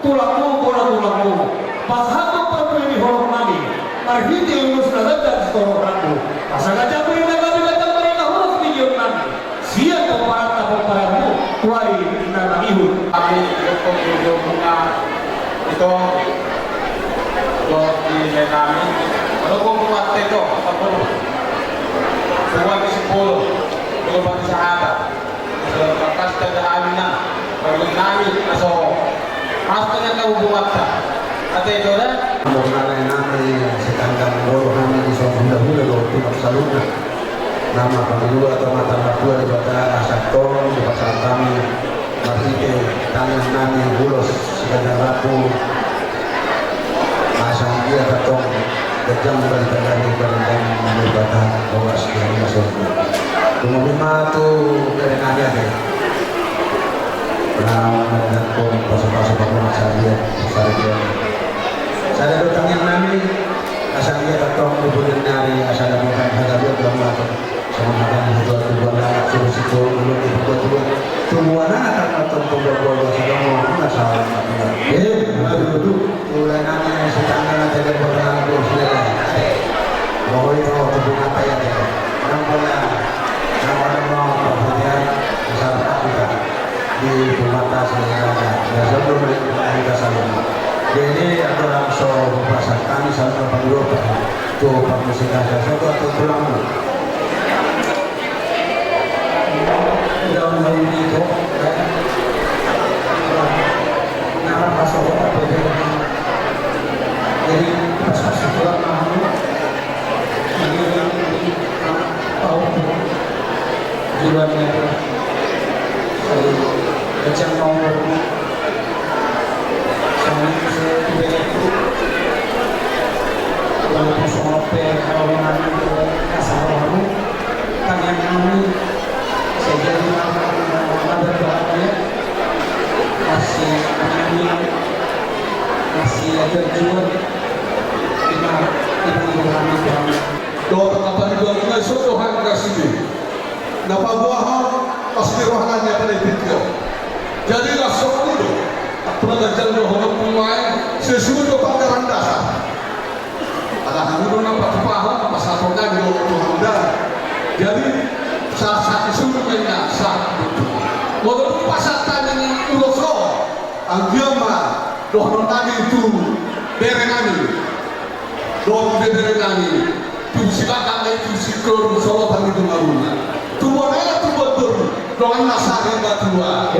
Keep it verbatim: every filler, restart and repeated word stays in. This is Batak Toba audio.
Tulangmu, bona tulangmu, pasahathon parbue ni holong nami marhite ulos na ganjang sitorop rambu. Asa ganjang be na gabe, ganjang be na horas tingki on nami. Sian pomparan na pomparanmu tu ari na mangihut. Kami idokkon tu jolma ito, dohot di nami, molo gomgom ate ito, sabun, sabun di sipul, gomgom ate sahata. Asa markas tanda amina, parbue nami, aso. Asa na tau buat ta. Ate ito da. Amor nami, nami, setanggang boru nami di son hula-hula do, tumak saluna. Nama pangilua atau mata matua di bata, asa tong, di pasal kami. Marhite tangan nami ulos, sekedar laku. Asa dia katong, ganjang bari tangan di badan dan menurut bata, horas di rumah sorga. Tunggu lima tu dari nami ate. Nah, mendatang pasu-pasu paku asa dia, sari dia. Sada do tangan nami, asa dia katong, di bulan nari, asa ada bukan, ada dia, belum masuk. Sama-sama di situ, tubuan anak, suruh situ, dulu di tubuan, tubuan. Tubuan anak, anak, tubuan, tubuan, tubuan, sama-sama, sama-sama. Eh, baru dulu. Tubuan anak, yang sedang anak, jadi berkenalan, tuh, sudah. Bahwa itu, tubuan apa ya, dia? Orang punya, orang, orang mau, apa punya, besar, apa kita? Di rumah tas, ya, ya, ya, sebelum di rumah kita, sama. Jadi, aku langsung pasang kami, sama, apa dulu, Pak? Tuh, Pak Musik, ada, satu, atau tulang, Undang-undang itu, ya. Nah, pas waktu itu, jadi, pas, pas itu, nah, ini, ini, ini, tahu, juluannya itu, jadi, kecil mau, Walaupun songon pe, kalau mengambil kasar baru, tangan kami saja, ada bahannya, masih mengambil, masih ada jual, lima, lima ribu kami. Dohot apa di dalam sungai Sodo Hangkas ini. Na paboahon, pasti rohana ni apa na ipitio. Jadi, langsung dulu. Aku na ganjang do honok pemain, sesuai do pangkaran dasar. Ala hami do na patupahon, pasahaton nami do tu handa. Jadi, sa-, sa-, isuruh main na, sa-, Molo tu pasahat nami ulos on, anggiat ma, dohonon nami tu bere nami. Dohot bebere nami, tu si lakang nai tu si toru solopan ni Tumoruna. Tubuan anak tubuan toru, dongan na sari matua.